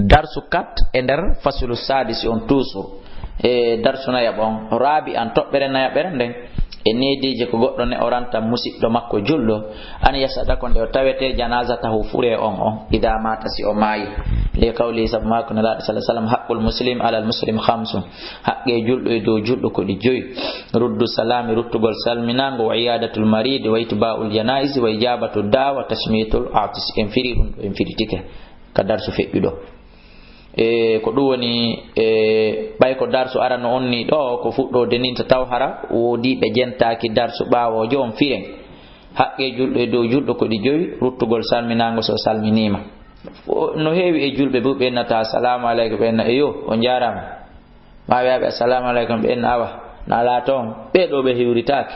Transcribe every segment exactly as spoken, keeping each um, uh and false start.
Darsu kat e nder fasulu sadisi on, toujours e darsu nayaɓo on, rabi an toɓɓere nayaɓere nden, e neediiji ko goɗɗo ne o ranta musiɗɗo makko julɗo, an yasada ko nde o tawete janazatahu fure on on, ida mata si o maayi, li qawli sabu maako nelaaɗo sallallahu alaihi wasallam, haqqul muslim alal muslim khamsun, haqqe julɗo e dow julɗo ko ɗi joyi, ruddu salami, ruttugol salminaango, wa iyadatul maridi, wa itba'ul janaizi, wa ijabatu da'wa, tashmitul atis, en firi ɗum ɗo, en firitike ka darsu feƴƴuɗo. E, ko ɗum woni, e, ɓay ko darsu arano on ni ɗo, ko fuɗɗoode nin, so taw hara woodi ɓe jentaaki darsu ɓaawoojo on, firen haqqe julɗo e dow julɗo ko ɗi joyi, ruttugol salminaango so salminiima. Fo-, no heewi e julɓe bu ɓe nata, "Assalamu aleykum," ɓe na, "Eyo, on jaaraama." Ma wi'aɓe, "Assalamu aleykum," ɓe na, "Awa, na alaa toon." Ɓe ɗo ɓe hiwritaaki.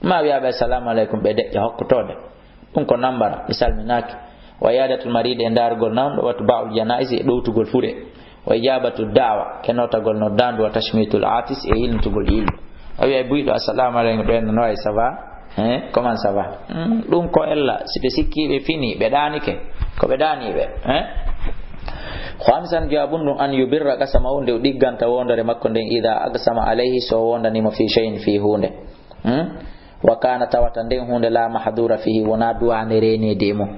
Ma wi'aɓe, "Assalamu aleykum," ɓe deƴƴa hokkotoode. Ɗum ko nambara, ɓe salminaaki. Wa iyadatul maridi e ndaarugol nawɗo, wa tiba'ul janaizi e ɗowtugol fure. Wa ijabatu da'wa e notagol noddaandu, wa tashmitul atis e yilnitugol yillu. A wi'ay buyɗo, "Assalamu aleykum," ɓe na, "No wayi, ça va? Hein? Comment ça va?" Hmm, ɗum ko ella, si ɓe sikki ɓe fini, ɓe ɗaanike, ko ɓe ɗaaniiɓe, hein? Khamisan, jaabun ɗum, an yubirra qasamahu, nde o ɗigganta wondore makko nden, ida aqsama alayhi, so wondaniimo fi shay'in, fi huunde. Hmm? Wa kana, tawata nden huunde, la mahdura fihi, wona duwaande reeneede e mum.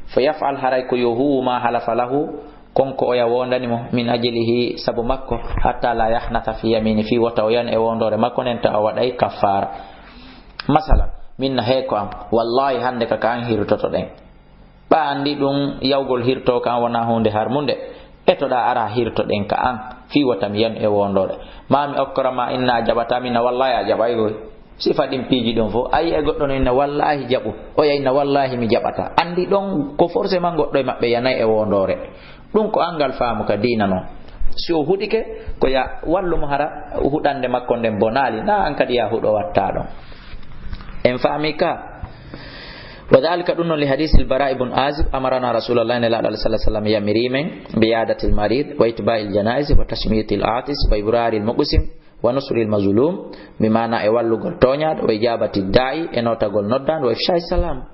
Fa yaf'al, haray ko yo huuwu ma halafa lahu, kon ko oya wondani mo, min ajlihi, sabu makko, hatta la yahnatha fi yamini, fii wota o yan e wondore makko nden ta o waɗay kaffaara. Masalan, min na hee ko am, wallahi hannde ka, ka an hirtotoɗen. Ɓa anndi ɗum yawgol hirto ka an wona huunde harmunde, etoɗa ara hirtoɗen ka an, fii wota mi yan e wondore. Ma mi okkora ma inna a jaɓata, min na wallahi a jaɓay koy. Sifa ɗin piiji ɗon fof, a yi'ay goɗɗo no inna, "Wallahi jaɓu," o ya inna, "Wallahi mi jaɓata." Anndi ɗon ko forcément goɗɗo e maɓɓe yanay e wondore. Ɗum ko anngal faamu ka diina non. Si o huɗike, ko ya wallu mo hara huɗande makko nden bonaali, na an kadi ya huɗo watta ɗon. En faami ka? Wa dhalika, ɗum non, li hadith al-Bara ibn Azib, amarana Rasulullah, nelaaɗo Allah sallallahu alaihi wasallam yamiri men, bi iyadatil marid, wa itba'il janaiz, wa tashmitil atis, wa ibraril muqsim, wa nusril mazlum, bi maana e wallugol tooñaaɗo, wa ijabati da'i, e notagol noddaanɗo, wa ifsha'i salam.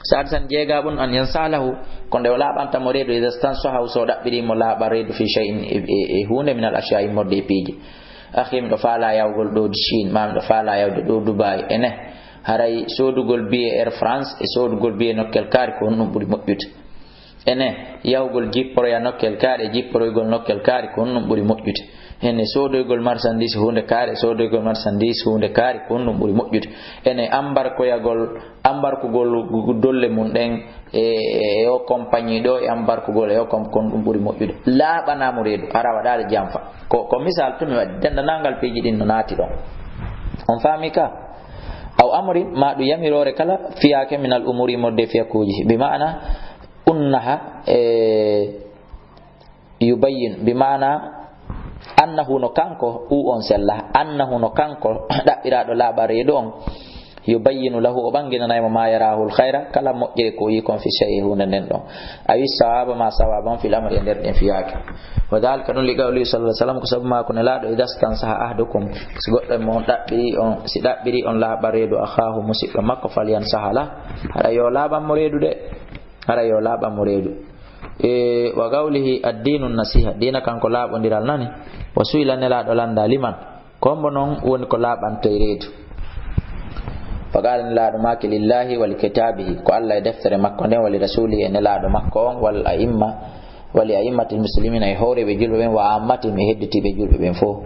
Sadisan, jeegaɓun, an yansalahu, ko nde o laaɓanta mo reedu, ida stansahahu, so ɗaɓɓiri mo laaɓa reedu, fi shay'in, e, e, e huunde, min al ashya'i, immorde e piiji. Akhi, miɗo faala yawgol ɗo Chine, ma miɗo faala yawde ɗo Dubai, ene. Haray soodugol billet Air France e soodugol billet nokkel kaari, ko honɗum ɓuri moƴƴude? Ene, yahugol jipporoya nokkel kaari e jipporoygol nokkel kaari, ko honɗum ɓuri moƴƴude? Ene, soodoygol marchandise huunde kaari e soodoygol marchandise huunde kaari, ko honɗum ɓuri moƴƴude? Ene, ambarkoyagol, ambarkugol dolle mum ɗen e, e o compagnie ɗo, e ambarkugol e o com-, ko honɗum ɓuri moƴƴude? Laaɓanaa mo reedu, hara waɗaade janfa. Ko, ko misal tun mi waɗi, denndaangal piiji ɗin no naati ɗon. On faami ka? Aw amrin, ma ɗum yamiroore kala fiyaake, min al umuri, immorde e fiyakuuji. Bi maana, unnaha, e, yubayyin, bi maana, annahu, no kanko, u on sella, annahu, no kanko, ɗaɓɓiraaɗo laaɓa reedu on, yubayyinu lahu, o ɓanginanay mo, ma yarahul khayra, kala moƴƴere ko o yii kon, fi shay'i, huunde nden ɗon. Awi sawaba, ma sawaba on, fil amri, e nder ɗen fiyaake. Wa dhalika, ɗum li qawli sallallahu alaihi wasallam, ko sabu maako nelaaɗo, idha stansaha ahadukum, si goɗɗo e mon ɗaɓɓiri on, si ɗaɓɓiri on laaɓa reedu, akhahu, musiɗɗo makko, falyansaha lah, hara yo laaɓan mo reedu de, hara yo laaɓan mo reedu. E, wa qawlihi, ad-dinu nasiha, diina kanko laaɓondiral nani. Wa su'ila, nelaaɗo lannda, liman, ko hombo non woni ko laaɓantoy reedu? Fa qala, nelaaɗo maaki, lillahi wa li kitabihi, ko Allah e deftere makko nden, wa li rasulihi, e nelaaɗo makko on, wal a'imma, wa li a'immatil muslimina, e hooreeɓe julɓe ɓen, wa ammatihim, e hedditiiɓe julɓe ɓen fof.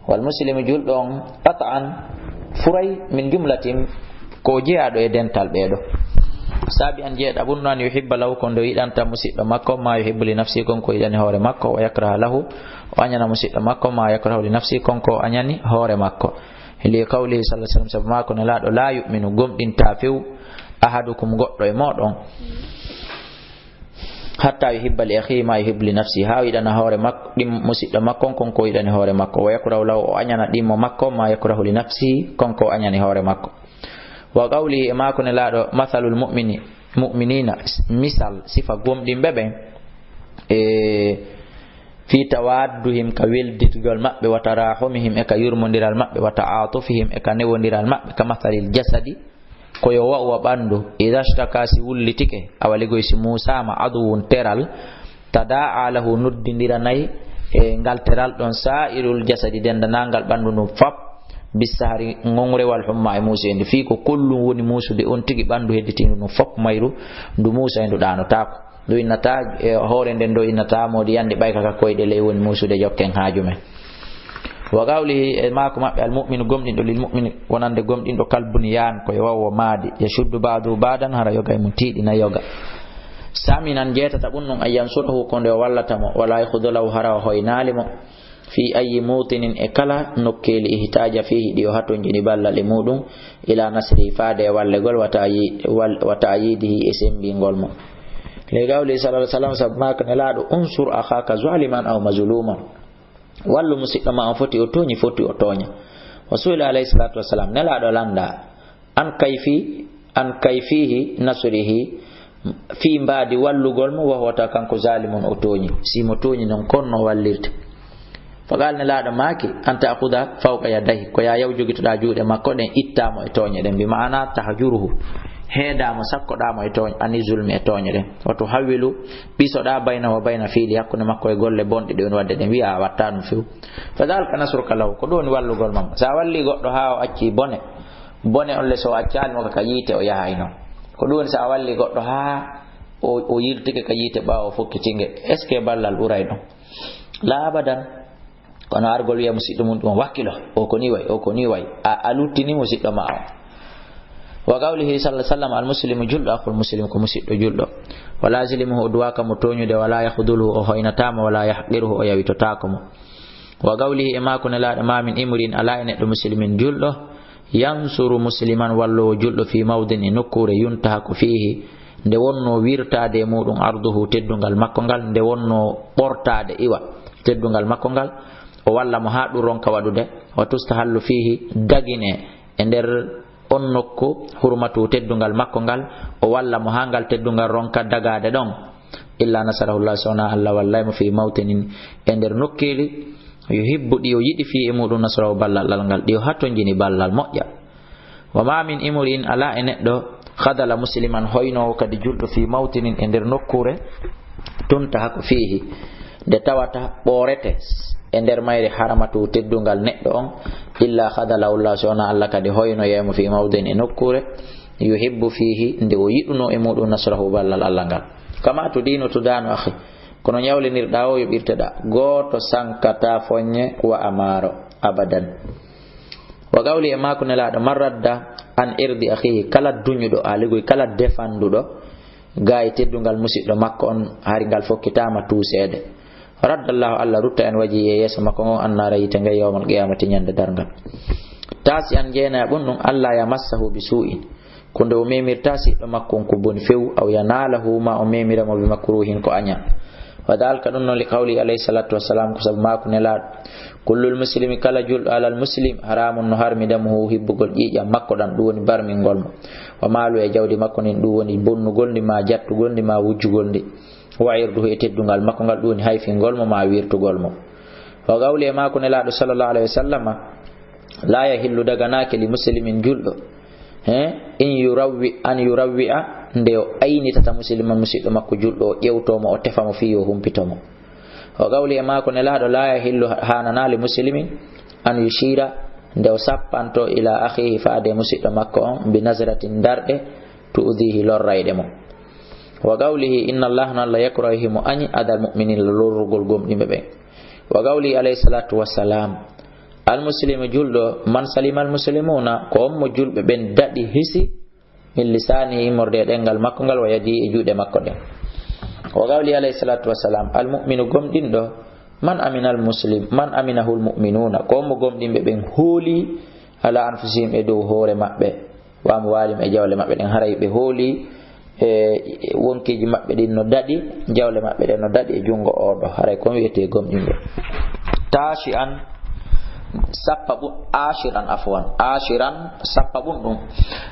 Wal muslimu, julɗo on, qat'an, furay, min jumlatin, ko jeyaaɗo e dental ɓeeɗo. Saabi an, jeeɗaɓun, an yuhibba lahu, ko nde o yiɗanta musiɗɗo makko, ma yuhibbu li nafsi, kon ko yiɗani hoore makko, wa yakraha lahu, o añana musiɗɗo makko, ma yakrahu li nafsi, kon ko o añani hoore makko. Li qawlihi sallallahu alaihi wasallam, sabu maako nelaaɗo, la yu'minu, gomɗinta few, ahadukum, goɗɗo e mooɗon, hatta yuhibba li akhihi ma yuhibbu li nafsihi, haa o yiɗana hoore makko, ɗim-, musiɗɗo makko on, kon ko o yiɗani hoore makko, wa yakrahu lahu, o añana ɗimmo makko, ma yakrahu li nafsihi, kon ko o añani hoore makko. Wa qawlihi, e maako nelaaɗo, mathalul mu'mini, mu'minina, misal, sifa gomɗinɓe ɓen, e, fi tawadduhim, ka welditigol maɓɓe, wa tarahumihim, e ka yurmondiral maɓɓe, wa ta'atufihim, e ka newondiral maɓɓe, ka mathalil jasadi, ko yo wa'u wa ɓanndu, idha shtaka, si wullitike, awa ligoy si muusaama, aduwun, teral, Tadaa lahu, noddindiranay e ngal teral ɗon, saa'irul jasadi, denndaangal ɓanndu ndun fop, bissahari, ŋoŋre, wal humma, e muuseendi. Fii ko kollum woni muusude on tigi ɓanndu hedditiindu ndun fop mayru, ndu muusa e ndu ɗaanotaako. Ndu innataa, e hoore nden ndu innataa moodi yandi ɓay ka koyɗe ley woni muusude jokken haaju men. Wa qawlihi, e maaku maɓɓe, al mu'minu, gomɗinɗo, lil mu'mini, wonande gomɗinɗo, kal bunyaan, ko e wawo maadi, yashuddu ba'duhu ba'dan, hara yoga e mum tiiɗina yoga. Saaminan, jeetata ɓun ɗun, an yansurahu, ko nde o wallata mo, wala yakhudulahu, hara o hoynaali mo, fi ayyi mawtinin, e kala nokkeeli, ihtaaja fiihi, ɗi o hatonjini ballal e muɗum, ila nasrihi, faade e wallegol, wa ta'yi-, wal-, wa ta'yidihi, e sembingol mo. Li qawlihi sallallahu alaihi wasallam, sabu maaka Nelaaɗo, unsur akhaka zaliman aw mazluman. Wallu musiɗɗo ma on, foti o tooñi, foti o tooña. Wa su'ila alayhi salatu wassalam, Nelaaɗo lanndaa, an kayfi, an kayfihi nasrihi, fii mbaadi wallugol mo, wa huwa, tawa kanko, zalimun, o tooñi. Si mo tooñi non, kon no wallirte? Fa qaala, Nelaaɗo maaki, an ta'khuda fawqa yadayhi, ko yo a yaw jogitoɗaa juuɗe makko ɗen, ittaa mo e tooñe ɗen, bi ma'ana tahjuruhu, heedaa mo, sakkoɗaa mo e tooñ-, ani zulmi, e tooñe ɗen. Wa tuhawwilu, ɓisoɗaa, baynahu wa bayna fi'lihi, hakkunde makko e golle bonɗe ɗe woni waɗde ɗen, wi'a a watta ɗum few. Fa dhalika nasruka lahu, ko ɗum woni wallugol ma mo. Sa walli goɗɗo haa o acci bone, bone on le, so o accaali mo ka, ka yiite o yahay non. Ko ɗum woni sa walli goɗɗo haa o, o yiltike ka yiite ɓaawo o fokkiti nge. Est-ce que ballal ɓuray ɗum? La abadan. Kono argol wi'a musiɗɗo mum ɗum, wakkilo, o ko ni way, o ko ni way. A, a luttini musiɗɗo ma o. Wa qawlihi sallallahu alaihi wasallam, al muslimu, julɗo, akhul muslim, ko musiɗɗo julɗo. Wala yazlimuhu, o duwaaka mo tooñude, wala yakhdhuluhu, o hoynataa mo, wala yahqiruhu, o yawitotaako mo. Wa qawlihi, e maaku Nelaaɗo, ma min imri'in, alaa e neɗɗo muslimin julɗo, yansuru musliman, walloowo julɗo, fi mawdin, e nokkuure, yuntahaku fiihi, nde wonnoo wirtaade e muɗum arduhu, teddungal makko ngal, nde wonnoo ɓortaade, iwa, teddungal makko ngal, o walla mo haa ɗum ronka waɗude, wa tustahallu fiihi, dagine e nder on nokku, hurmatu, teddungal makko ngal, o walla mo haa ngal teddungal ronka dagaade ɗon. Illa nasarahu Allah, so wonaa Allah wallay mo, fi mawtinin, e nder nokkeeli, yuhibbu, ɗi o yiɗi, fi e muɗum, nasrahu, ballal Allah ngal, ɗi o hatonjini ballal moƴƴa. Wa ma min imri'in, alaa e neɗɗo, khadala musliman, hoynoowo kadi julɗo, fi mawtinin, e nder nokkuure, tuntahaku fiihi, nde tawata ɓoorete e nder mayre, haramatu, teddungal neɗɗo on, illa khadalahu Allah, so wonaa Allah kadi hoynoyay mo, fi mawdin, e nokkuure, yuhibbu fiihi, nde o yiɗunoo e muɗum, nasrahu, ballal Allah ngal. Kama tudinu tudanu akhi, kono ñawlinirɗaa o yoɓirteɗaa, gooto sankataa foññe wa a maaro abadan. Wa qawli, e maaku Nelaaɗo, man radda an irdi akhihi, kala duñuɗo, haa ligoy kala defanduɗo, gaay teddungal musiɗɗo makko on, hari ngal fokkitaama tuuseede. Raddallahu, Allah rutta en, wajhi, e yeeso makko ngon, annaara, yiite nge, yawmal qiyamati, ñande darngal. Taasi an, jeenaya ɓun ɗum, Allah yamassahu bi su'in, ko nde o memirta siɗɗo makko on ko boni few, aw yanaalahu, ma o memira mo, bi makruhin, ko aña. Wa dhalika, ɗum noon, li qawli alayhi salatu wassalam, ko sabu maaku Nelaaɗo, kullul muslimi, kala julɗo, alal muslim, haramun, no harmi, damuhu, hibbugol ƴiiƴam makko ɗam, ɗum woni barmingol mo, wa maalu, e jawdi makko ndin, ɗum woni bonnugol ndi, ma jattugol ndi, ma wujjugol ndi, wa irduhu, e teddungal makko ngal, ɗum woni hayfingol mo, ma wirtugol mo. Wa qawli, e maaku Nelaaɗo sallallahu alayhi wa sallama, la yahillu, daganaaki, li muslimin, julɗo, he, in yurawwi, an yurawwi'a, nde o aynitata musliman, musiɗɗo makko julɗo, o ƴewto mo, o tefa mo, fii yo humpito mo. O qawli, e maaku Nelaaɗo, la yahillu, haananaa, li muslimin, an yushira, nde o sappanto, ila akhihi, faade musiɗɗo makko on, bi nazratin, darɗe, tu'dhihi, lorrayɗe mo. Wa qawlihi, inna Allah, no Allah, yakrahu, himo añi, adal mu'minin, lorrugol gomɗinɓe ɓen. Wa qawli alayhi salatu wassalam, al muslimu, julɗo, man salima al muslimuna, ko on mo julɓe ɓen daɗi, hisi, min lisanihi, immorde e ɗemngal makko ngal, wa yadihi, e juuɗe makko ɗen. Wa qawli alayhi salatu wassalam, al mu'minu, gomɗinɗo, man amina al muslim, man aminahu al mu'minuna, ko on mo gomɗinɓe ɓen hooli, ala anfusihim, e dow hoore maɓɓe, wa amwalihim, e jawle maɓɓe ɗen, haray ɓe hooli, e wonkiiji maɓɓe ɗin no daɗi, jawle maɓɓe ɗen no daɗi e junngo oɗo, haray kon wiyetee gomɗinɓe. Taasi an, sappa ɓu-, ashiran, afwan, ashiran, sappa ɓun ɗum,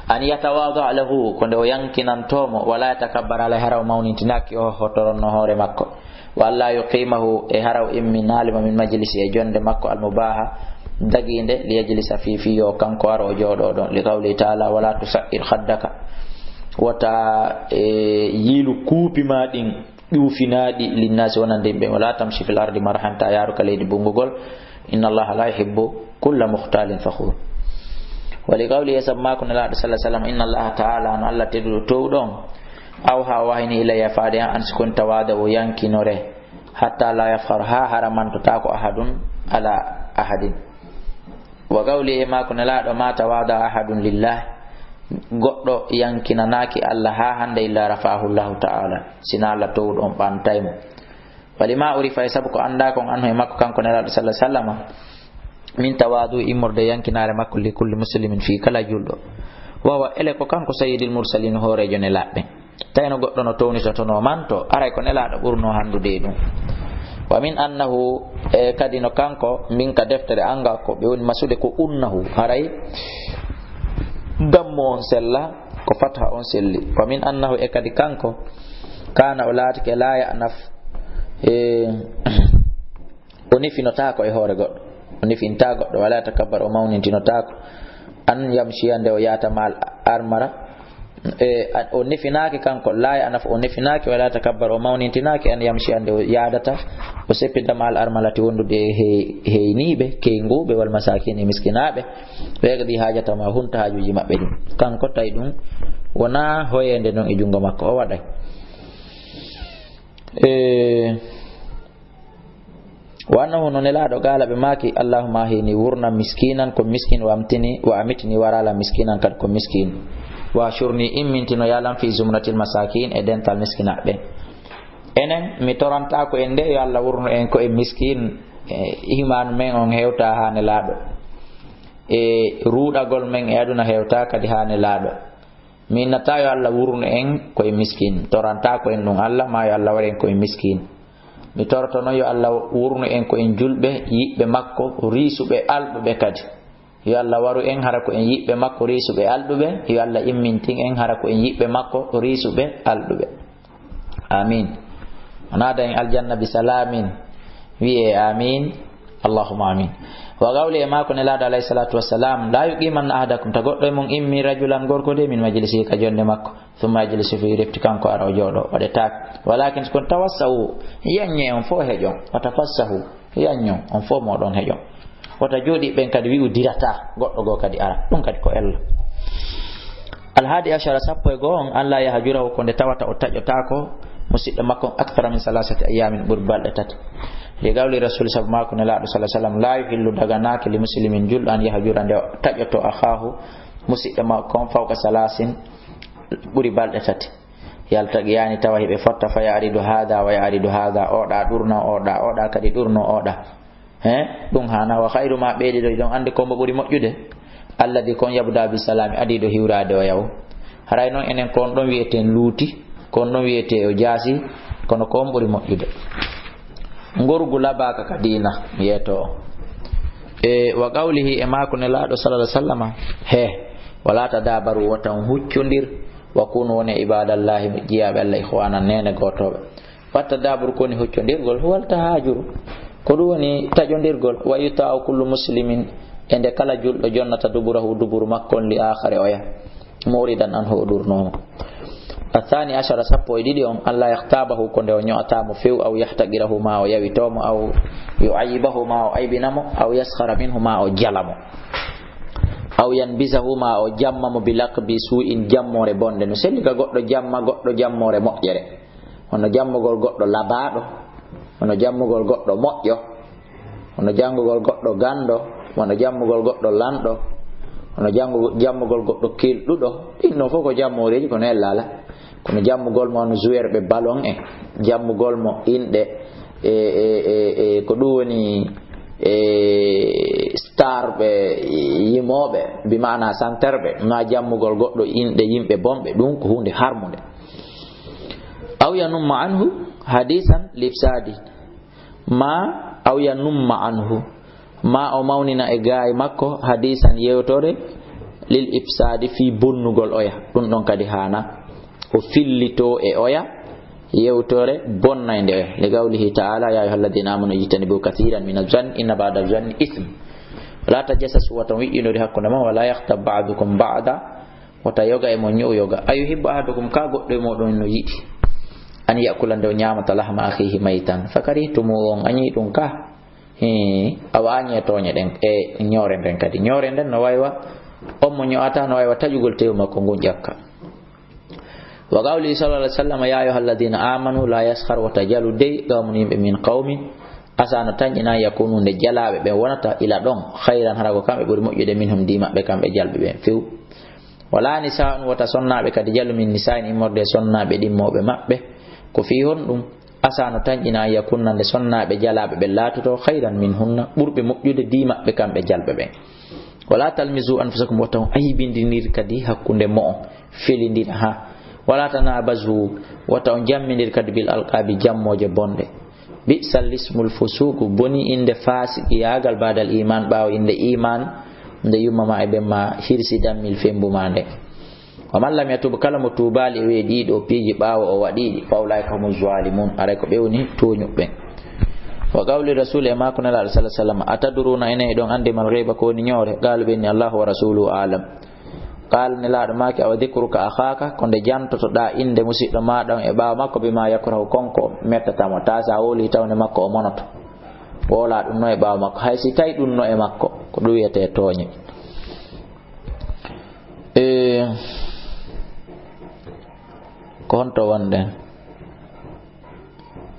an yatawada lahu, ko nde o yankinanto mo, wala yatakabbar alay, hara o mawnintinaaki, o hotoronno hoore makko. Wa alla yuqimahu, e hara o imminaali mo, min majlisi, e jonde makko, al mubaha, dagiinde, li yajlisa fi, fi yo kanko aro o jooɗo ɗon, li qawli taala, wala tusa'ir khaddaka, wota, e, yiilu kuupi ma ɗin, ƴuufinaaɗi, linnaasi wonande yimɓe. Wala tamshi fil ardi marahan, ta yaaru ka leydi bunngugol. Inna Allaha la yuhibbu kulla mukhtalin fakhur. Wa li qawlihi, sabu maaku Nelaaɗo sallallahu alaihi wasallam, inna Allaha ta'ala, no Allah tedduɗo toowɗo on, awha, o wahini ilayya, faade an, an si kon tawaada o yankinore, hatta la yafkhar, haa hara mantotaako, ahadun ala ahadin. Wa qawlihi, e maaku Nelaaɗo, ma tawaada ahadun lillah, goɗɗo yankinanaaki Allah haa hannde illa rafa'ahu Allahu ta'ala, sina Allah toowɗo on ɓantay mo. Wa lima urifa, e sabu ko anndaa kon anhu e makko kanko Nelaaɗo sallallahu alaihi wasallam, min tawaadu, immorde yankinaare makko, li kulli muslimin, fii kala julɗo. Wa huwa, ele ko kanko sayyidil mursalin, hooreejo nelaaɓe. Tawi no goɗɗo no townitotonoo manto, aray ko Nelaaɗo ɓurnoo hanndude e ɗum. Wa min annahu, e kadi no kanko, min ka deftere anga ko ɓe woni masude ko unnahu, haray dammo on sella, ko fatha on selli. Wa min annahu, e kadi kanko, kana, o laatike, la ya'naf, e o nefinotaako e hoore goɗɗo, o nefinta goɗɗo, wala takabbar, o mawnintinotaako, an yamshiya, nde o yaata, mal armara, e, a-, o nefinaaki kanko, la ya'naf, o nefinaaki, wala takabbar, o mawnintinaaki, an yamshiya, nde o yaadata, o seppida, mal armalati, wondude e hey-, heyniiɓe, keynguuɓe, wal masakin, e miskinaaɓe, wa yaqdi hajata ma, hunta haajuuji maɓɓe ɗin. Kanko tawi ɗum wonaa hoyeende non e junngo makko, o waɗay. E, Wa annahu, no Nelaaɗo qaala, ɓe maaki, Allahumma ahini, wurna miskinan, ko miskin, wa amtini, wa amitni, warala miskinan, kadi ko miskin. Wa ahshurni, immintino, ya Alla, fi zumratil masakin, e dental miskinaaɓe. Enen, mi torantaako en de, yo Allah wurnu en ko e miskin, e imaanu men on hewta haa Nelaaɗo. E ruuɗagol men e aduna hewta kadi haa Nelaaɗo. Mi innataa yo Allah wurnu en ko e miskin. Torantaako en ɗum Allah, ma yo Allah waɗu en ko e miskin. Mi toroto noon yo Allah wurnu en ko en julɓe, yiɓɓe makko, riisuɓe, alɗuɓe kadi. Yo Allah waru en hara ko en yiɓɓe makko, riisuɓe, alɗuɓe. Yo Allah immintin en hara ko en yiɓɓe makko, riisuɓe, alɗuɓe. Amin. O naada en aljanna bi salamin. Wi'e amin. Allahumma amin. Wa qawli, e maako Nelaaɗo alayhi salatu wassalam, la yuqimanna ahadakum, ta goɗɗo e mon immi rajulan gorko de min majlisihi, ka jonde makko, thumma yajlisu fihi, refti kanko ara o jooɗo, waɗe taak. Walakin, kono tawassahu, yanye on fof heƴon, wa tafassahu, yanyon on fof moɗon heƴon. Wota jooɗi ɓen kadi wi'u dirata, goɗɗo goo kadi ara. Ɗum kadi ko ella. Alhaadi ashara, sappo e goo on, an la yahjurahu, ko nde tawata o taƴotaako musiɗɗo makko, akthara min salasati ayyamin, ɓuri balɗe tati. Li qawli rasul, sabu maako Nelaaɗo sallallahu alaihi wasallam, la yuhillu, daganaaki, li muslimin, julɗo, an yahjura, nde o taƴoto, akhaahu, musiɗɗo makko on, fawqa salasin, ɓuri balɗe tati. Yaltaqiyaani, tawa hiɓe fotta, fa ya'ridu haadha wa ya'ridu haadha, oɗa ɗurno oɗa, oɗa kadi ɗurno oɗa. He, ɗum haana. Wa khayru ma, ɓeydi ɗo, iɗon anndi ko mbo ɓuri moƴƴude? Alladi, kon yabda bi salami, adiiɗo hiwraade o yaw. Haray noon enen kon ɗon wiyeten luuti, kon ɗon wiyete o jaasi, kono kon ɓuri moƴƴude. Ngorgu labaaka ka diina, yeeto o. E, wa qawlihi, e maako Nelaaɗo sallallahu alaihi wasallama, he, wala tadabaru, wota on huccondir, wa kunu, wone ibadallahi, jiyaaɓe Allah, ikhwanan, neene gootooɓe. Watta dabur, ko woni huccondirgol, huwal tahajuru, ko ɗum woni taƴondirgol. Wa yuta'u kullu muslimin, e nde kala julɗo jonnata duburahu, duburu makko on, li akhari, oya, muridan anhu, o ɗurnomo. Athani ashara, sappo e ɗiɗi on, alla yahtabahu, ko nde o ño'ata mo few, aw yahtaqirahu, ma o yawito mo, aw yu'ayyibahu, ma o aybina mo, aw yaskhara minhu, ma o jala mo, aw yanbizahu, ma o jamma mo, bi laqbi su'in, jammore bonde. No selli ka goɗɗo jamma goɗɗo jammore moƴƴere. Hono jammugol goɗɗo labaaɗo, hono jammugol goɗɗo moƴƴo, hono jammugol goɗɗo ganndo, hono jammugol goɗɗo lanɗo, hono janngu-, jammugol goɗɗo kelɗuɗo. Ɗin ɗon fof ko jammooreeji, kono ella alaa. Kono jammugol mo hono joueur ɓe ballon en, jammugol mo inɗe, e, e, e, e, ko ɗum woni, e, star ɓe yimooɓe, bi maana santer ɓe, ma jammugol goɗɗo inɗe yimɓe bonɓe, ɗum ko huunde harmunde. Aw yanumma anhu hadisan lifsadi, ma, aw yanumma anhu, ma o mawnina e gaay makko hadisan yewtore lil ifsadi, fii bonnugol oya. Ɗum ɗon kadi haana. O fillito e oya yewtore bonnaynde oya. Li qawlihi ta'ala, ya ayyuhalladhina amanu ijtanibu kathiran min az-zanni inna ba'da az-zanni ithm. Wala tajassasu, wata on yi'inori hakkunde mon, wala yaghtab ba'dukum ba'da, wota yoga e mon ño'u yoga. Ayuhibbu ahadukum, ka goɗɗo e moɗon no yiɗi. أن يأكل, nde o ñaamata, لحم أخيه ميتا فكرهتموه, on añi ɗum ka. Hii, awa añi e tooñe ɗen, e ñoore nden kadi. Ñoore nden no waywa, on mo ño'ata no waywa taƴugol teewu makko ngun ƴakka. وقوله صلى الله عليه وسلم: يا أيها الذين آمنوا لا يسخر, wota jalu dey, قوم, yimɓe, من قوم, asa no tanƴina, يكونوا, nde jalaaɓe ɓen wonata, ila ɗon, خيرا, hara ko kamɓe ɓuri moƴƴude, منهم, ndi maɓɓe kamɓe jalɓe ɓen few. ولا نساء, wota sonnaaɓe kadi jalu, من نساء, immorde e sonnaaɓe ɗimmooɓe maɓɓe. Ko fii honɗum? Asa no tanƴina, أن يكن, nde sonnaaɓe jalaaɓe ɓen laatoto, خيرا منهن, ɓurɓe moƴƴude ndi maɓɓe kamɓe jalɓe ɓen. ولا تلمزوا أنفسكم, wota on aybindir kadi hakkunde mo'on, felindira ha. ولا تنابزوا, wota on jammindir kadi, بالألقاب, jammooje bonɗe. بئس الاسم الفسوق, boni innde faasiqiyaagal, بعد الإيمان, ɓaawo innde iimaan, nde yumma ma e ben ma hirsi dammil fembu ma nde. ومن لم يتب, kala mo tuubaali e weeɗi ɗiɗo piiji ɓaawo o waɗi ɗi, فأولئك هم الظالمون, aray ko ɓe woni tooñuɓe ɓen. وقول الرسول, e maaku Nelaaɗo صلى الله عليه وسلم: أتدرون, enen hiɗon anndi, ما الغيبة, ko woni ñoore? قالوا, ɓe inni, الله ورسوله أعلم. قال, Nelaaɗo maaki: أو ذكرك أخاك, ko nde jantotoɗaa innde musiɗɗo maaɗa on e ɓaawo makko, بما يكره, kon ko mettata mo. Taa sa wowlii tawde makko o monoto. Wowlaa ɗum no e ɓaawo makko, hay si tawi ɗum no e makko, ko ɗum wiyetee tooñe. E, ko honto wonɗen?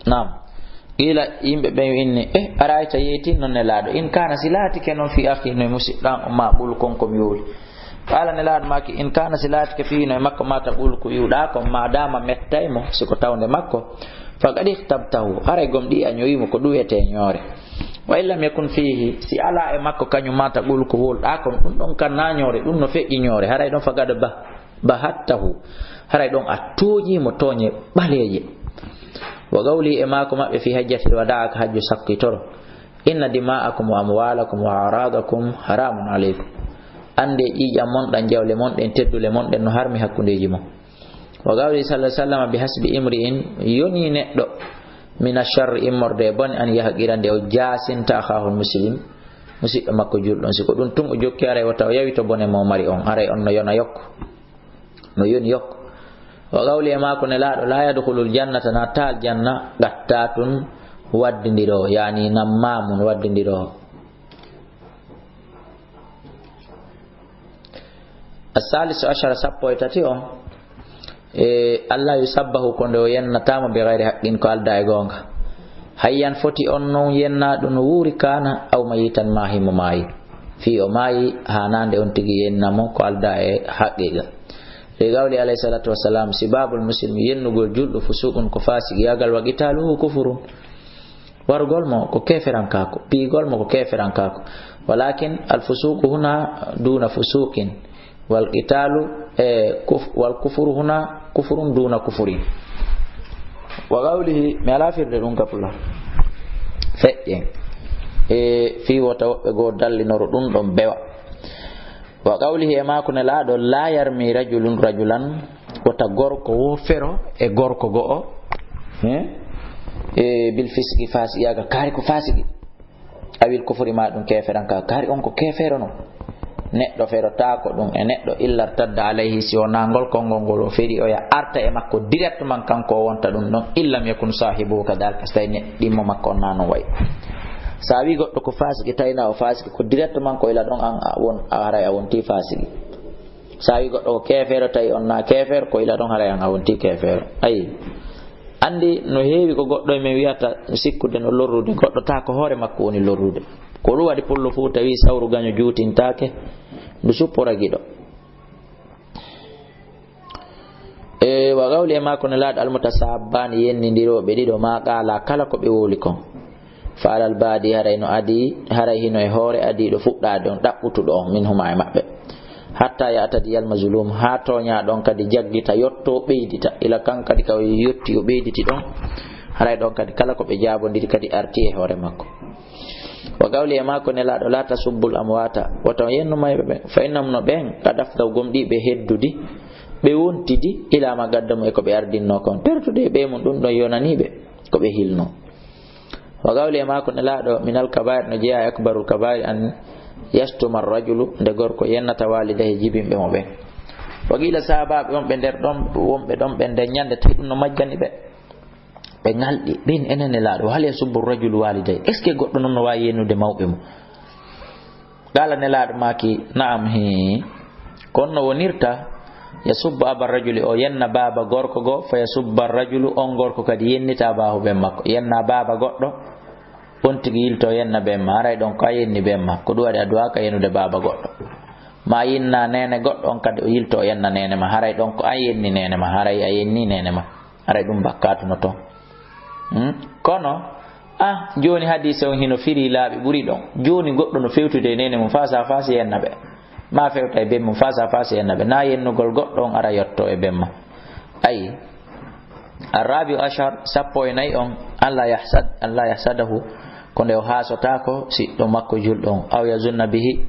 Naam. Qiila, yimɓe ɓen inni, eh, أرأيت, yewtin non Nelaaɗo, إن كان, si laatike non, في أخي, no e musiɗɗo an on, ما أقول, kon ko mi wowli. Qaala, Nelaaɗo maaki: إن كان, si laatike, فيه, no e makko, ما تقول, ko wi'uɗaa kon, ما دام, mettay mo, si ko tawde makko, فقد اغتبته, haray gomɗii a ñowi mo, ko ɗum wiyetee ñoore. وإن لم يكن فيه, si alaa e makko kañum, ما تقول, ko wowluɗaa kon, ɗum ɗon kan na ñoore, ɗum no feƴƴi ñoore, haray ɗon, فقد ب بهته, haray ɗon a tooñii mo tooñe ɓaleeje. وقوله, e maaku maɓɓe, في حجة الوداع, ka hajju sakkitoro: إن دماءكم وأموالكم وأعراضكم حرام عليكم. Anndee ƴiiƴan mon ɗan, jawle mon ɗen, teddule mon ɗen no harmi hakkundeeji mon. وقوله صلى الله عليه وسلم: بحسب امرئ, yonii neɗɗo, من الشر, immorde e bone, أن يحقر, nde o jaasinta, أخاه المسلم, musiɗɗo makko julɗo on. Si ko ɗum tun o jokki, haray wota o yawi to bone mo mari on, haray on no yona yokku. No yoni yokku. وقوله, e maaku Nelaaɗo: لا يدخل الجنة, naatataa aljanna, قتات, waddindiroowo, yaani نمام, waddindiroowo. الثالث عشر, sappo e tati on, e, ألا يسبه, ko nde o yennata mo, بغير حق, ko aldaa e goonga. Hay yan foti on non yennaaɗo no wuuri, كان أو ميتا, maa himo maayi. Fii o maayi, haanaande on tigi yenna mo ko aldaa e haqiiqa. لقوله عليه الصلاة والسلام: سباب المسلم, yennugol julɗo, فسوق, ko faasiqiyaagal, وقتاله كفر, warugol mo ko keeferankaaku, piyugol mo ko keeferankaaku. ولكن الفسوق هنا دون فسوق، والقتال, e, كف-, والكفر هنا كفر دون كفر. وقوله, mi alaa firde ɗum ka Pulaar. Feƴƴen. E, fii wota woɓɓe goo dallinoro ɗum ɗon bewa. وقوله, e maaku Nelaaɗo: لا يرمي رجل رجلا, wota gorko woo fero e gorko go'o, he? E, بالفسق, faasiqiyaagal, kaari ko faasiqi. أو الكفر, maa ɗum keeferankaaku, kaari on ko keefeero non. Neɗɗo ferotaako ɗum e neɗɗo, إلا ارتد عليه, si wonaa ngol konngol ngol o feri, oya arta e makko directement, kanko o wonta ɗum ɗon, إن لم يكن صاحبه كذلك, si tawii ne-, ɗimmo makko on naa non wayi. Sa wii goɗɗo ko faasiqi, tawi naa o faasiqi, ko directement ko ila ɗon an a won-, a haray a wontii faasiqi. Sa wii goɗɗo ko keefeero, tawi on naa keefeero, ko ila ɗon haray an a wontii keefeero. Ayi. Anndi no heewi ko goɗɗo e men wiyata sikkude no lorrude goɗɗo, taa ko hoore makko woni lorrude. Ko ɗum waɗi pullo fuu tawi sawru gaño juutintaake, ndu suppora giɗo. E, وقوله, e maaku Nelaaɗo: المتسابان, yennindirooɓe ɗiɗo, ما قالا, kala ko ɓe wowli kon. فعلى البادي, haray no adii, haray hino e hoore adiiɗo fuɗɗaade on, ɗaɓɓutuɗo on, منهما, e maɓɓe. حتى يعتدي المظلوم, haa tooñaaɗo on kadi jaggita, yottoo, ɓeydita, ila kan kadi ka o yotti, o ɓeyditi ɗon, haray ɗon kadi kala ko ɓe jaabondiri kadi artii e hoore makko. وقوله, e maaku Nelaaɗo: لا تسبوا الأموات, wota on yennu mayɓe ɓen, فإنهم, no ɓen, قد أفضوا, gomɗii ɓe heddudi, ɓe wontidi, إلى ما قدموا, e ko ɓe ardinnoo kon. Pertude e ɓee mun, ɗum ɗon yonanii ɓe ko ɓe hilnoo. وقوله, e maaku Nelaaɗo: من الكبائر, no jeyaa e أكبر الكبائر, أن يشتم الرجل, nde gorko yennata, والديه, jibinɓe mo ɓen. وقيل, sahaabaaɓe wonɓe nder ɗon, wonɓe ɗon ɓen nder ñande, tawi ɗum no majjani ɓe. ɓe ngalɗi, ɓen enen Nelaaɗo, "Wa hal yasubbu rajulu walidayhi?" Est-ce que goɗɗo non no waawi yennude mawɓe mum? Qala, Nelaaɗo maaki, "Na'am, hii." Kono no wonirta, "Yasubbu aba rajuli," o yenna baaba gorko goo, "fa yasubba rajulu," on gorko kadi yennita abahu, ɓen makko. Yenna baaba goɗɗo, on tigi yilto yenna ɓen ma, haray ɗon ko a yenni ɓen ma. Ko ɗum waɗi a duwaaka yennude baaba goɗɗo. Ma a yenna neene goɗɗo, on kadi o yilto yenna neene ma, haray ɗon ko a yenni neene ma, haray a yenni neene ma. Haray ɗum bakkaatu no ton. Hmm? Kono, ah, jooni hadiise on hino firi laaɓi ɓuri ɗon. Jooni goɗɗo no fewtude e neene mum face à face yenna ɓe. Ma fewta e ben mum face à face yenna ɓe. Na yennugol goɗɗo on ara yotto e ben ma. Ayi. Arrabi'u ashar, sappo e nayi on, alla yahsad, alla yahsadahu, ko nde o haasotaako siɗɗo makko julɗo on, aw yazunna bihi,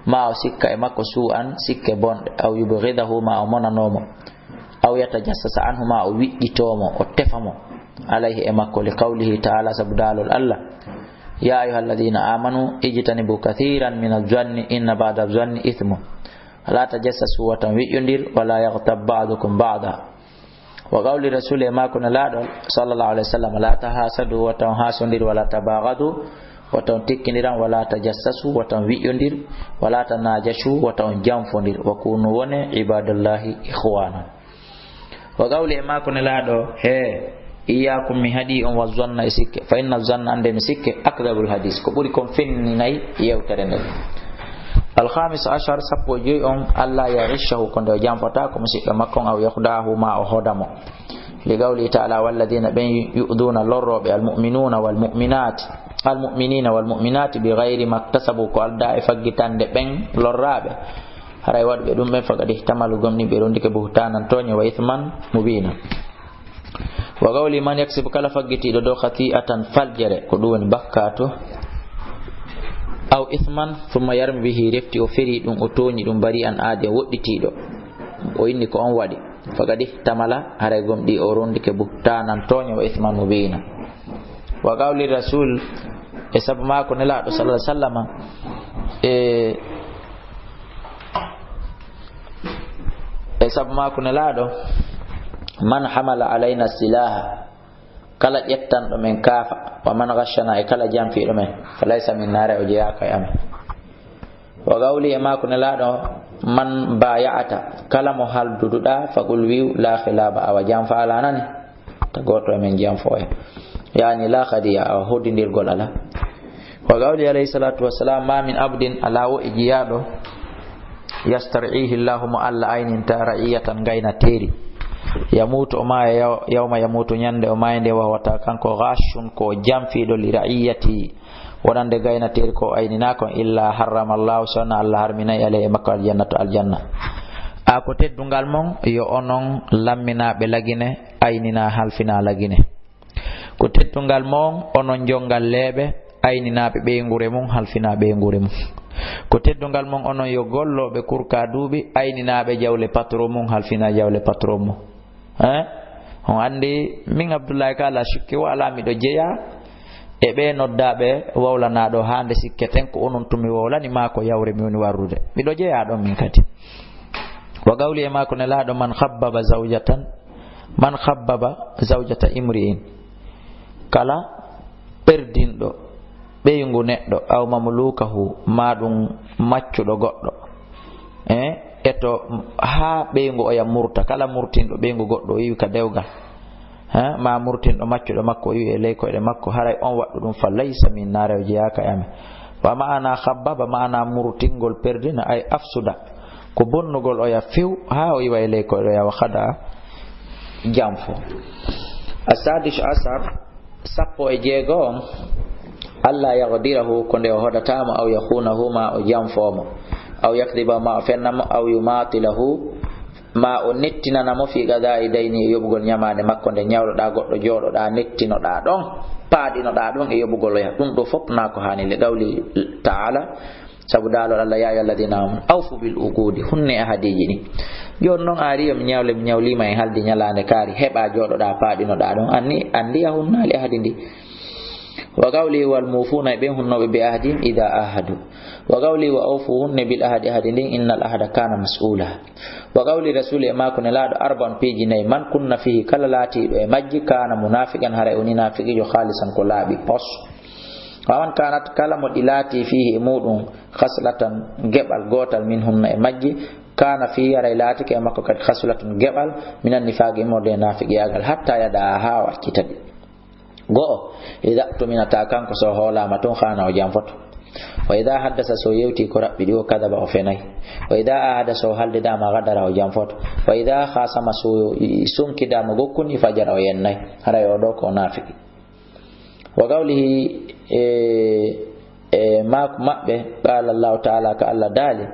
ma o sikka e makko su'an, sikke bonɗe, aw yubghidahu, ma o monanoo mo, aw yatajassasa anhu, ma o wiƴƴitoo mo, o tefa mo, alayhi, e makko, li qawlihi ta'ala, sabu daalol Alla, "Ya ayyuhalladhina amanu ijtanibu kathiran min az-zanni inna ba'da az-zanni ithmun." Wala tajassasu, wata on wiƴƴondir, wala yaghtab ba'dukum ba'da. Wa qawli rasul, e maako Nelaaɗo sallallahu alaihi wasallam, "La tahasadu," wata on haasondir, "wala tabaghadu," wata on tikkindiran, "wala tajassasu," wata on wiƴƴondir, "wala tanajashu," wata on janfondir, "wa kunu," wone, "ibadallahi ikhwana." Wa qawli, e maako Nelaaɗo, he, "Iyyakum, mi haɗi on, wa zanna, e sikke, fa inna zanna, annde mi sikke, akdhabul hadis, ko ɓuri kon fenninay yewtere nden." Al khamis ashar, sappo e joyi on, alla yaghishahu, ko nde o janfata ko musiɗɗo makko on, aw yakhda'ahu, ma o hoda mo. Li qawlihi ta'ala, "Walladhina," ɓen, "yu'dhuna," lorrooɓe, "al mu'minuna wal mu'minat, al mu'minina wal mu'minati bi ghayri maktasabu," ko aldaa e faggitande ɓen lorraaɓe, haray waɗuɓe ɗum ɓen, "faqad ihtamalu," gomɗin ɓe rondike, "buhtanan," tooñe, "wa ithman mubina." Wa qawli, "Man yaksib," kala faggitiiɗo dow, "khati'atan," faljere, ko ɗum woni bakkaatu, "aw ithman, thumma yarmi bihi," refti o feri ɗum, o tooñi ɗum, "bari'an," aade woɗɗitiiɗo, o inni ko on waɗi, "faqad ihtamala," haray gomɗi o rondike, "buhtanan," tooñe, "wa ithman mubina." Wa qawli rasul, e sabu maako Nelaaɗo sallallahu alaihi wasallam, e, e sabu maako Nelaaɗo, "Man hamala alayna silaha," kala ƴettanɗo men kaafa, "wa man ghashana," e kala janfiiɗo men, "fa laysa minna," haray o jeyaaka e amen. Wa qawli, e maako Nelaaɗo, "Man baya'ata," kala mo halduduɗaa, "faqul," wi'u, "la khilaba," awa janfa alaa nani, ta gooto e men janfo en. Yaani, la khadiya, awa hoddindirgol alaa. Wa qawli alayhi salatu wassalam, "Ma min abdin," alaa wo e jiyaaɗo, "yastar'ihi Allahu," mo Alla ayninta, "ra'iyatan," ngaynateeri, "yamuutu," o maaya, yaw-, "yawma yamuutu," ñande o maayde, "wa huwa," tawa kanko, "ghashun," ko o janfiiɗo, "li ra'iyati," wonande gaynateeri ko o ayninaa kon, "illa harrama Allahu," so wonaa Alla harminay, "alayhi," e makko, "aljannata," aljanna. A ko teddungal mon, yo onon lamminaaɓe Lagine, ayninaa halfinaa Lagine. Ko teddungal mon, onon jonngalleeɓe, ayninaaɓe ɓeynguure mum, halfinaa ɓeynguure mum. Ko teddungal mon, onon yo gollooɓe kurkaaduuɓi, ayninaaɓe jawle patron mum, halfinaa jawle patron mum. Hein? On anndi, min Abdullahi ka, alaa shukki, wa alaa, miɗo jeyaa e ɓee noddaaɓe wowlanaa ɗoo, haa nde sikketen ko onon tun mi wowlani, maa ko yawre mi woni warrude. Miɗo jeyaa ɗon min kadi. Wa qawli, e maako Nelaaɗo, "Man khabbaba zawjatan, man khabbaba zawjata imri'in," kala perdinɗo ɓeyngu neɗɗo, "aw mamlukahu," maa ɗum maccuɗo goɗɗo, eh, eto haa ɓeyngu oya murta, kala murtinɗo ɓeyngu goɗɗo o iwi ka dewgal, eh, maa murtinɗo maccuɗo makko o iwi e ley koyɗe makko, haray on waɗɗo ɗum, "fa laysa minna," haray o jeyaaka e amen. Wa ma'ana khabbaba, ma'ana murtingol, perdina, ay afsuda, ko bonnugol oya few, haa o iwa e ley koyɗe oya, wa khada, janfo. As-sadis ashar, sappo e jeego on, "Alla yaqdirahu," ko nde o hodata mo, "aw yakhunahu," ma o janfo mo, "aw yakdhiba," ma o fenna mo, "aw yumatilahu," ma o nettinana mo, "fi qada'i dayni," e yoɓugol ñamaande makko nde ñawloɗaa goɗɗo, jooɗoɗaa, nettinoɗaa ɗon, paaɗinoɗaa ɗon e yoɓugol oya. Ɗum ɗo fof naa ko haani, li qawli ta'ala, sabu daalol Alla, "Ya ayyuhalladhina amanu awfu bil uqudi," hunne ahadiiji ɗin. Jooni noon, a ari, mi ñawle, mi ñawliima, en haaldi ñalaande kaari, heɓa jooɗoɗaa, paaɗinoɗaa ɗon, anni, anndi a hunnaali ahadi ndi. Wa qawli, "Wal mufuna," e ɓen hunnooɓe, "bi ahdihim idha ahadu," Wa qawli wa awfu hunne bil ahadi, ahadi ndin, innal ahada kana mas'ula. Wa qawli rasuli e maaku nelaaɗo, arba'un piiji nayi, man kunna fihi kala laatiiɗo e majji, kana munafiqan haray o ni naafiqiijo khalisan ko laaɓi pos. Wa man kanat kala mo ɗi laati fihi e muɗum khaslatan geɓal gootal min hunna e majji, kana fihi haray laatike e makko kadi khaslatun geɓal minan nifaqi immorde e naafiqiyaagal hatta yada haa wakkita ɗi. Go'o, idha tumina ta kanko so hoolaama tun khana o janfoto. Wa idha haddasa so yewti ko raɓɓiɗi o kadaba o fenay. Wa idha ahada so haldidaama gadara o janfoto. Wa idha khasama so sonkidaama gokkuni fajara o yennay. Haray o ɗo ko naafiqi. Wa qawlihi e, e maaku maɓɓe, qala Allahu ta'ala ka Allah daali,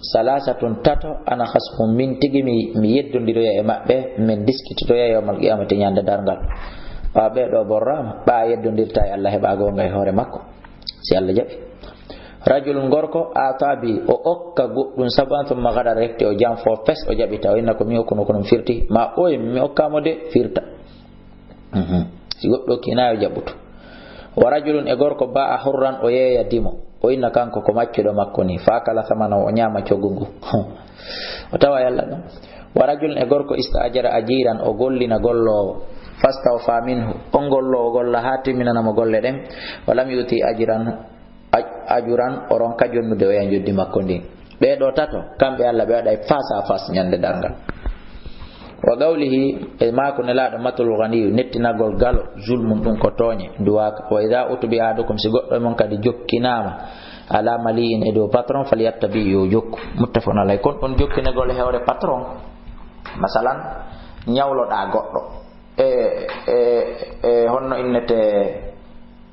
salasatun tato, ana khasmun min tigi mi, mi yeddondiroya e maɓɓe, min diskitoya yawmal qiyamati ñande darngal. Ɓa ɓe ɗo borrama, ɓa yeddondirta e Allah heɓa gonga e hoore makko. Si Allah jaɓi. Rajulun gorko, ata bi, o okka goɗɗum saban thumma gadara refti o janfo fes o jaɓita, o inna ko mi okkuno ko ɗum firti, ma oye mi okkamo de firta. Mhm. Si goɗɗo kinayo jaɓutu. Wa rajulun e gorko ba'a hurran o yeeya dimo. O inna kanko ko maccuɗo makko ni. Fa kala samana o ñaama coggu ngu. O tawa yalla ɗum. Wa rajulun e gorko ista'jara ajiran o gollina golloowo. Fastawfa minhu. On golloowo golla haa timminana mo golle ɗen. Wa lam yuti ajiran aj-, ajuran o ronka jonnude oya njoddi makko ndin. Ɓee ɗoo tato, kamɓe Allah ɓe waɗay face à face ñande darngal. Wa qawlihi, e maaku nelaaɗo matul ganiyu, nettinagol galo, zulmun ɗum ko tooñe, duwaaka. Wa idha utbi ahadukum, si goɗɗo e mon kadi jokkinaama, ala mali'in e dow patron, falyattabi yo jokku. Muttafaqun alayh. Kon ɗon jokkinagol e hoore patron, masalan, ñawloɗaa goɗɗo. E, e, e, honno innete,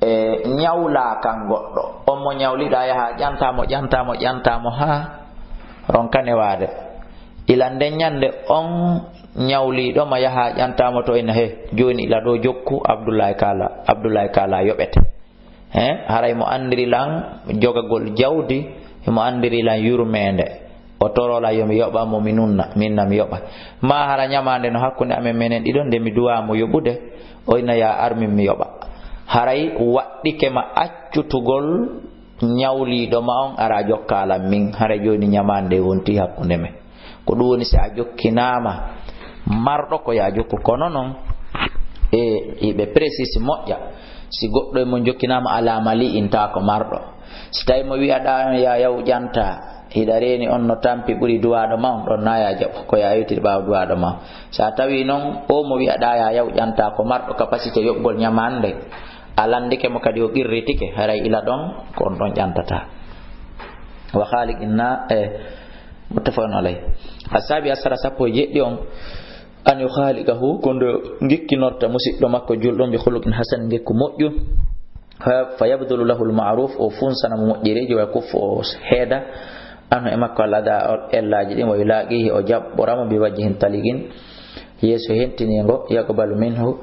e, ñawla kan goɗɗo. On mo ñawliɗaa yaha ƴanta mo, ƴanta mo, ƴanta mo haa ronka newaade. Ila nden ñande on ñawliiɗo ma yaha ƴanta mo to ina he, jooni ila ɗo jokku Abdullahi Kala, Abdullahi Kala yoɓete. He, haray mo andiri lan jogagol jawdi, mo andiri lan yurmeende. O torola yo mi yoɓa mo mi nunna, minna mi yoɓa. Ma hara ñamaande no hakkunde amen menen ɗiɗo nde mi duwa mo yoɓude, o ina ya armin mi yoɓa. Haray waɗɗike ma accutugol ñawliiɗo ma on ara jokka lan min. Haray jooni ñamaande wonti hakkunde men. Ko ɗum woni si a jokkinaama marɗo ko ya jokku. Kono non, e, iɓe précise moƴƴa. Si goɗɗo e mon jokkinaama ala mali'in ta ko marɗo. Si tawi mo wi'aɗaa on ya yaw ƴanta, hiɗa reeni on no tampi ɓuri duwaaɗo ma on, ɗon na ya jaɓu. Ko ya yewtiri ɓaawo duwaaɗo ma on. Si a tawi non, o mo wi'aɗaa ya yaw ƴanta ko marɗo capacité yoɓgol ñamaande, a landike mo kadi o qirritike, haray ila ɗon ko on ɗon ƴantata. Wa khaliqin na, e, muttafaqun alayh. Asabi asara sappo e jeɗɗi on, an yukhaliqahu, ko nde ngikkinorta musiɗɗo makko julɗo bi khuluqin hasan, ngikku moƴƴu. Fa, fa yabdulu lahu al-ma'ruf, o funsana mo moƴƴereeji, wa kuffu o heeda, anhu e makko al-adha, ellaaji ɗin, wa yulaqihi, o jaɓɓora mo bi wajhin taliqin, yeeso hentiniingo, yaqbalu minhu,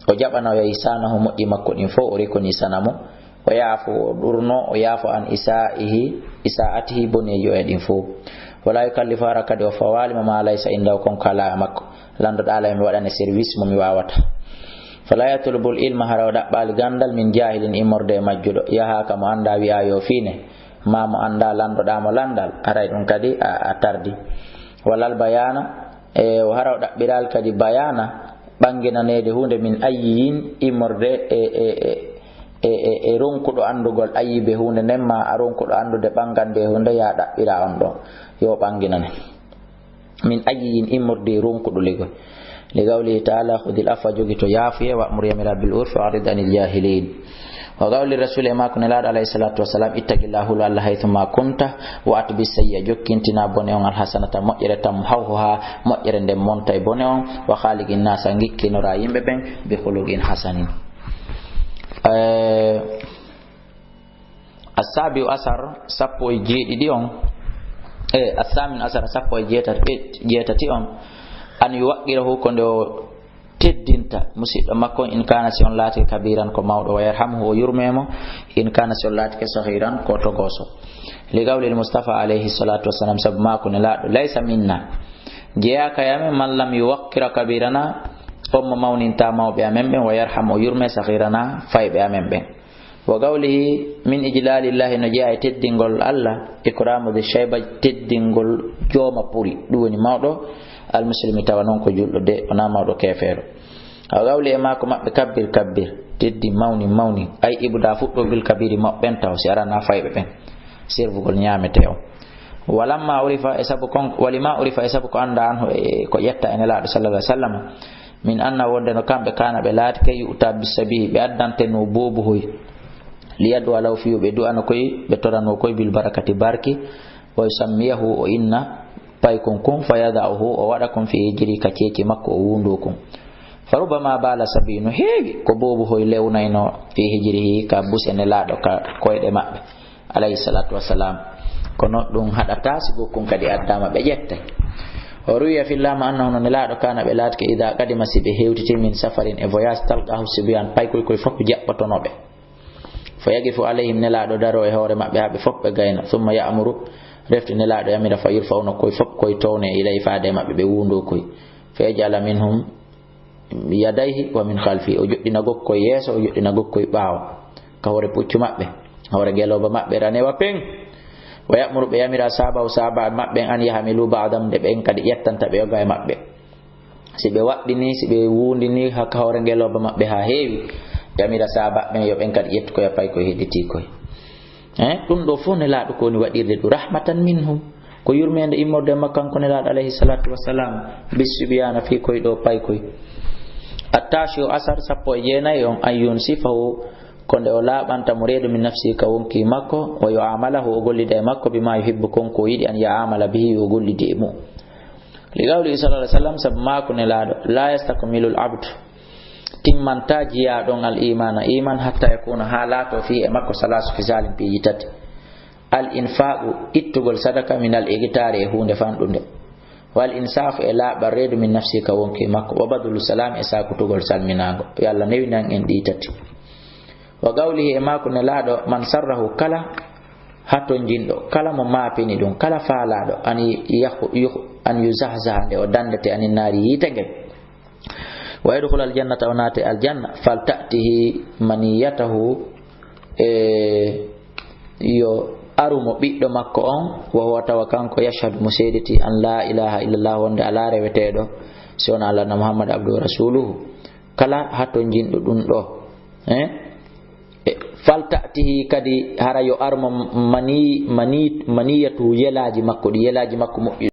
o jaɓana o ihsanahu moƴƴi makko ɗin fof, o rekonisana mo, wa yaafu, o ɗurno, o yaafo an isaihi, isaatihi, boneeji o e ɗin fof. Wala yukallifu hara kadi o fawaali mo ma laysa indahu kon ko alaa e makko. Landoɗaa lay mi waɗane service mo mi waawata. Fala yatlubul ilma hara o ɗaɓɓaali gandal min jahilin immorde e majjuɗo. Yaha ka mo annda wi'a yo fiine. Ma mo annda landoɗaa mo landal. Haray ɗum kadi a, a tardi. Walal bayana, e, o hara o ɗaɓɓiraali kadi bayana, ɓanginaneede huunde min ayyiyin immorde e, e, e, e, e, e ronkuɗo anndugol ayyibe huunde nden ma a ronkuɗo anndude ɓangande huunde ya ɗaɓɓira on ɗon. Yo ɓanginane. Min ayyiyin immorde e ronkuɗo ligoy. Li qawlihi ta'ala, "Khudhil afwa", jogito yaafuye, "wa'mur", yamira, "bil urfi, wa'rid anil jahilin." Wa qawli rasuli e maako nelaaɗo alayhi salatu wassalam, "Ittaqillah", hulu Allah, "haythu ma kunta, wa atbi sayyi'a", jokkintina bone on, "al hasanata", moƴƴere, "tamhuha", moƴƴere nden monta e bone on, "wa khaliqin nasa", ngikkinora yimɓe ɓen, "bi khuluqin hasanin". Eh, Assabi'u asar, sappo e jeeɗiɗi on, e assamin asar, sappo e jeetati, e jeetati on, an yuwaqqirahu, ko nde o teddinta musiɗɗo makko on, in kana, si on laatike kabiran, ko mawɗo, wa yarhamhu, o yurme mo, in kana, si on laatike saghiran, ko togoso. Li qawlil Mustafa alayhi salatu wassalam, sabu maako nelaaɗo, "Laysa minna", jeyaaka e amen, "man lam yuwaqqira kabirana", on mo mawninta mawɓe amen ɓen, "wa yarham", o yurme, "saghirana", fayɓe amen ɓen. Wa qawlihi min ijlalillahi, no jeyaa e teddingol Allah, ikramu dhi shayba, teddingol jooma puri. Ɗum woni mawɗo almuslimi, tawa noon ko julɗo de, wonaa mawɗo keefeero. Wa qawli, e maako maɓɓe, kabbir, kabbir, teddi, mawni, mawni. Ay, ibuda, fuɗɗo bil kabiri, mawɓe ɓen taw, si arana fayɓe ɓen. Servugol ñaametee on. Walamma urifa, e sabu kon, walima urifa, e sabu ko annda anhu, e ko ƴetta e Nelaaɗo sallallahu alaihi wasallam. Min anna, wonde no kamɓe kana ɓe laatike, yu'ta bisabi, ɓe addante no boobuhoy. Liyad'u lahu, fiyo ɓe du'ano koy, ɓe torano koy, bil barakati, barki. Wa yusammiyahu, o inna paykun kun, fa yada'uhu, o waɗa kun fi hijri, ka ceeci makko, o wundo kun. Fa rubbama bala sabi, no heewi ko boobuhoy lewnayno fi hijrihi, ka buse Nelaaɗo ka koyɗe maɓɓe, alayhi salatu wassalam. Kono ɗum haɗata si gokkun kadi addama ɓe ƴettay. O ruwiya fillama annahu, no Nelaaɗo kana ɓe laatike, ida qadima, si ɓe hewtiti, min safarin, e voyage, talqahu sibyan, paykoy koy fof jaɓɓotono ɓe. Fa yaqifu alayhim, Nelaaɗo daro e hoore maɓɓe haa ɓe fof ɓe gayna. Summa ya'muru, refti Nelaaɗo yamira, fa yurfa'una, koy fof koy towne, ilay, faade e maɓɓe, ɓe wundo koy. Fa yaj'ala minhum yadayhi wa min khalfi, o joɗɗina gokkoy yeeso, o joɗɗina gokkoy ɓaawo, ka hoore puccu maɓɓe, hoore gelooba maɓɓe, ranewa peng. Wa ya'muru, ɓe yamira, ashabahu, sahaba maɓɓe, an yahmilu ba'dam, nde ɓen kadi ƴettanta ɓe yoga e maɓɓe. Si ɓe waɗɗini, si ɓe wundini ha ka hoore gelooba maɓɓe ha heewi, yamira sahaba ɓen yo ɓen kadi ƴettu koy, paykoy hedditi koy. Eh, ɗum ɗo fof Nelaaɗo ko woni waɗirde ɗum, rahmatan minhum. Ko yurmeende immorde e makko kanko Nelaaɗo alayhi salatu wassalam, bis subyana, fii koy ɗo paykoy. Attashi o asar sappo e jeenayi on, an yunsifahu, ko nde o laaɓanta mo reedu min nafsi ka wonki makko, wa yu'amalahu, o gollida e makko bima yuhibbu, kon ko yiɗi an ya'amala bihi, o gollidi e mum. Li qawlihi sallallahu alaihi wasallam, sabu maaku Nelaaɗo, la yastakmilul abdu, timmanta jiyaaɗo on al imana, iman, hatta yakuna, haa laato fii e makko, salasu fisalin, piiji tati. Al infaqu, ittugol sadaka, min al igtari, e huunde fanɗunde. Wal insafu, e laaɓal reedu, min nafsi, ka wonki makko. Wa badlu salam, e sakutugol salminaango. Yo Allah newinan en ɗi tati. Wa qawlihi, e maaku Nelaaɗo, man sarrahu, kala hatonjinɗo, kala mo maapini ɗum, kala faalaaɗo, an yahu-, yuh-, an yuzahzaha, nde o dandete, anin naari, yiite ngen. Wa yadkhulal jannata, o naate aljanna, fal ta'tihi maniyatahu, e yo aru mo ɓiɗɗo makko on, wa huwa, tawa kanko, yashhadu, mo seediti, an la ilaha illallah, wonde alaa reweteeɗo si wonaa Allah, anna Muhammad abduhu rasuluhu. Kala hatonjinɗo ɗum ɗo, eh? E, fal ta'tihi kadi, hara yo ar mo mani-, mani-, maniyatu, yelaaji makko ɗi, yelaaji makko moƴƴi.